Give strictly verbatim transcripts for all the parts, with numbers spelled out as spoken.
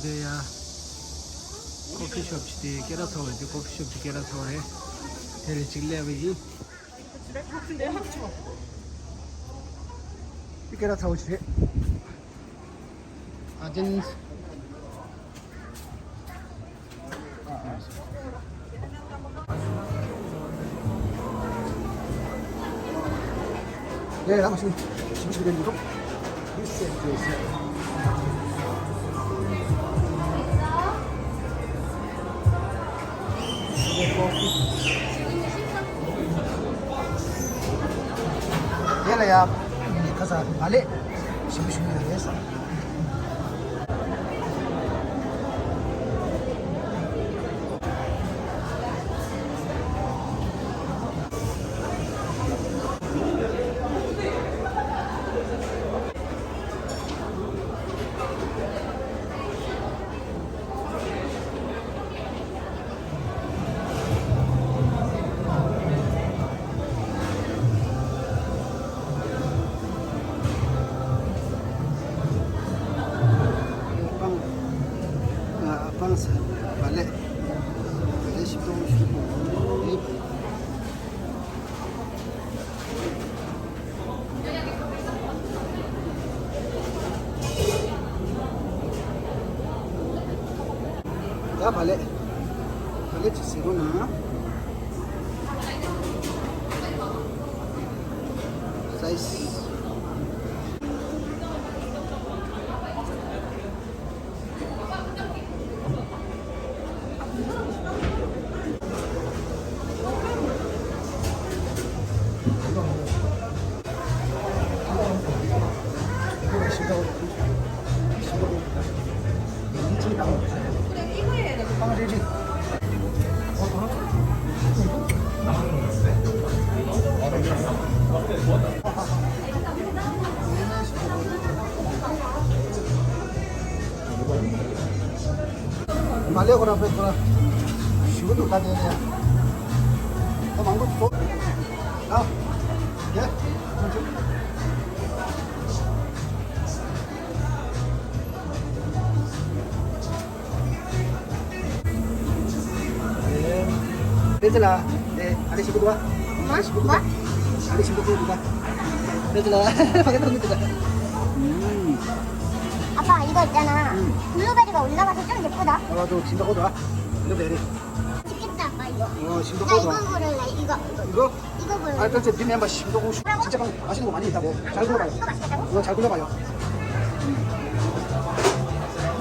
དེ་ཡ། ཀོ་ཕི་ཤོབ་ཅིག་དེ་སྐད་གྲགས་ཚ་བོ་རེད། དེ་ཀོ་ཕི་ཤོབ་ཅིག་སྐད་གྲགས་ཚ་བོ་རེད། དེ་ལ་ཅིག་སླེབས་པ་ཡིན། དེ་སྐད་གྲགས་ཚ་བོ་ཅིག་རེད། ཨ་ཅན། ཡ་ཡ་མ་ཤི། ཞིམ་ཞིམ་རེད་མི་འདུག་དེ་ལ་ཡ། ཁ་ས་བ་ལེ། ཞིམ་པོ་ཞིམ་པོ་ཡོད་རེད་ས། སྤང་། ཨ། སྤང་ས་བ་ལེ། བ་ལེ་ཞིམ་པོ་ཞིམ་པོ་རེད། ཡ་བ་ལེ། བ་ལེ་ཅིག་ཟེར་རོགས་གནང་། སའི་སི། མ་ལེ་ཁོ་རང་པེ་ཁོ་རང་ཞུ་གི་འདུག་ད་དེ་ནས་ད་མང་པོ་ཚོ་ད་ཡ་ཁོང་ཚོ། ཨེ། པེ་ཅི་ལ། ཨེ། ཨ་རེ་ཞིག་གོ་དུ་བ། མ་ཞིག་གོ་དུ་བ། ཨ་རེ་ཞིག་གོ་དུ་བ། པེ་ཅི་ལ། ཕ་གི་ཐོག་ནས་དུ་བ། ཨུམ། 아빠, 이거 있잖아. 음. 블루베리가 올라가서 좀 예쁘다. 어, 좀 진짜 거다. 이거 베리. 어, 진짜 나 이거 거다. 고를래, 이거. 이거? 이거 아, 고를래. 대체 네 멤버 씨, 이거 혹시 진짜 막 맛있는 거 많이 있다고. 잘 골라봐요. 이거 잘 골라봐요.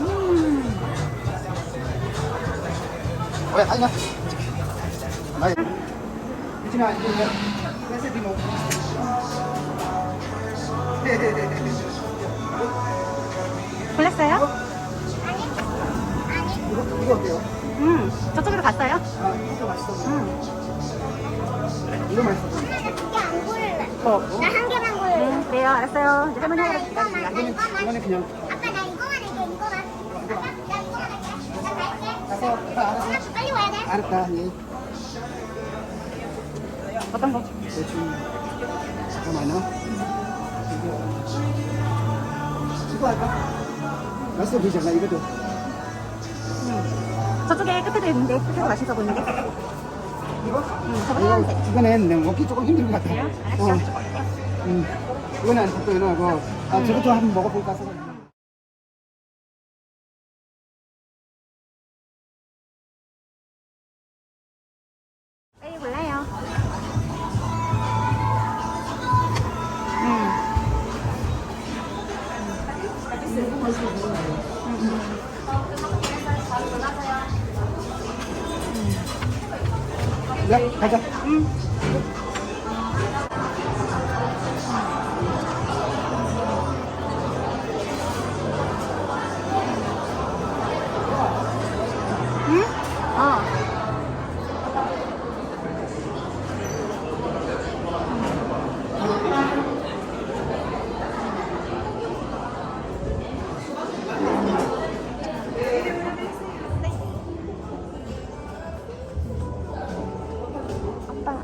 음. 왜, 아니야. 아니. 이진아, 이진아. ese mismo. 골랐어요? 이거, 이거 어때요? 음, 저쪽으로 갔어요? 아, 이거 맛있어. 이거 맛있어. 뭐? 나 한 개만 고를. 음, 그래요. 알았어요. 이제 할머니 하러 이거만, 나 이거만. 이거는 그냥. 아빠, 나 이거만 할게, 이거만. 아빠, 나 이거만 할게. 나 갈게. 알았어, 알았어. 엄마, 빨리 와야 돼. 알았다, 예. 어떤 거? 대충. 잠깐만요. 이거, 이거 할까? 맛있어 보이지 않아, 이것도? 음. 저쪽에 끝에도 있는데, 끝에도 맛있어 보이는데? 이거? 음, 저거 이거, 하얀색. 이거는 내 먹기 조금 힘들 것 같아. 그래요? 알았어. 어. 음. 이거는 안 먹고, 이거 하고. 아, 음. 저것도 한번 먹어볼까 생각. 빨리 골라요. 음. 음, 음. 야, 가자. 음. 응? 어. 아빠.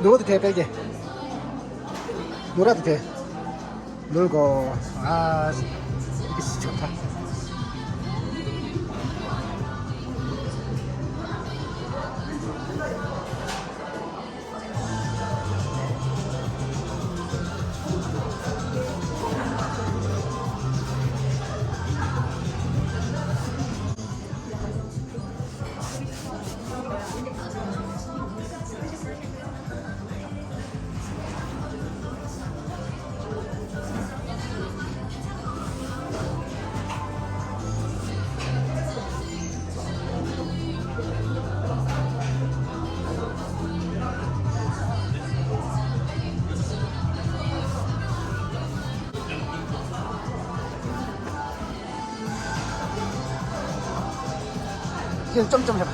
ལུག་དེ་ཐེ་པེ་གེ། ལུག་ར་དེ་ཐེ། ལུག་གོ། ཨ། ཨིག་སི་ཆོ་ཐ། ཁྱེད་ཅོམ་ཅོམ་བྱ།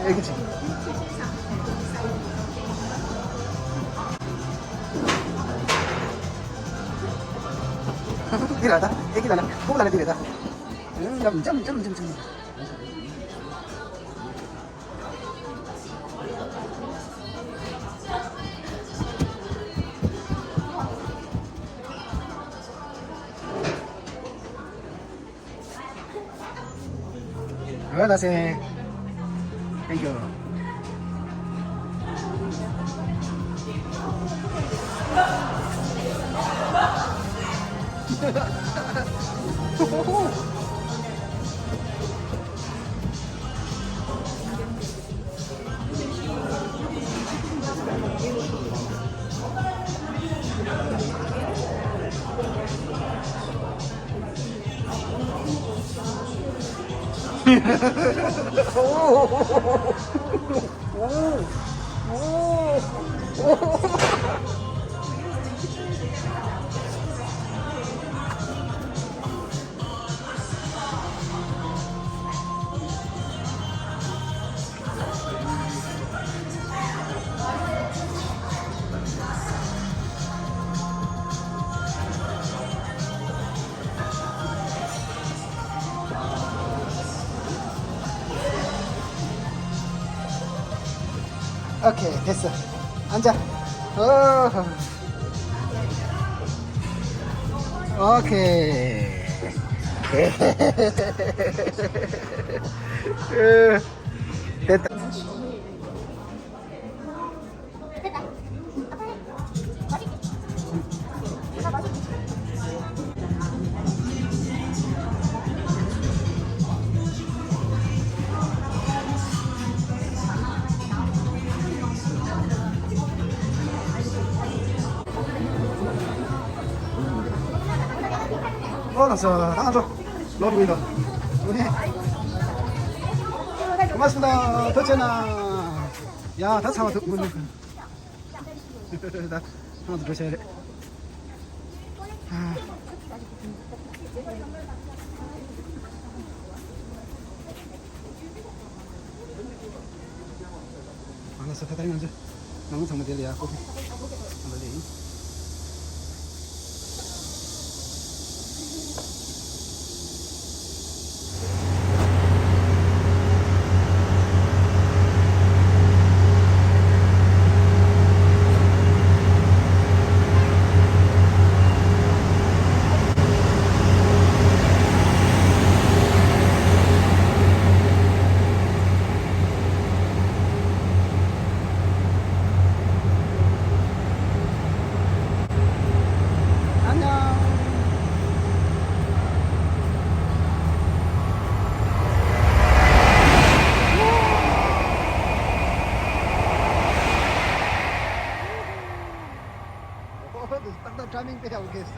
ཨེ་གི་ཅི། འདི་ར་ད་ཨེ་གི་ལ་ན་ཕུག་ལ་ན་འདི་རེད་ད། ཅོམ་ཅོམ་ཅོམ་ཅོམ་ཅོམ། ཨོ་ད་སེ། Thank you. Okay, 됐어. 앉아. 어. Okay. 됐다. ཨོ་ལགས་སོ། ད་ང་ཚོ་ལོག་འགྲོ་གི་འདུག། ཨོ་ནི། མ་སུ་ད་ཐུགས་རྗེ་གནང་། ཡ་ད་ཚ་བ་ཐུག་མི་འདུག། ད་ང་ཚོ་འགྲོ་ཆ་རེད། ཨ་ལ་ས་ད་ད་ང་ཚོ་ནང་ཚང་མ་དེ་ལ་ཡ་ཀོ་ཧྥི་ཨ་ལ་ལེ་ཡིན། ཏག་ཏག་ཊའི་མིང་དཔེ་ཡག་པོ་གིས།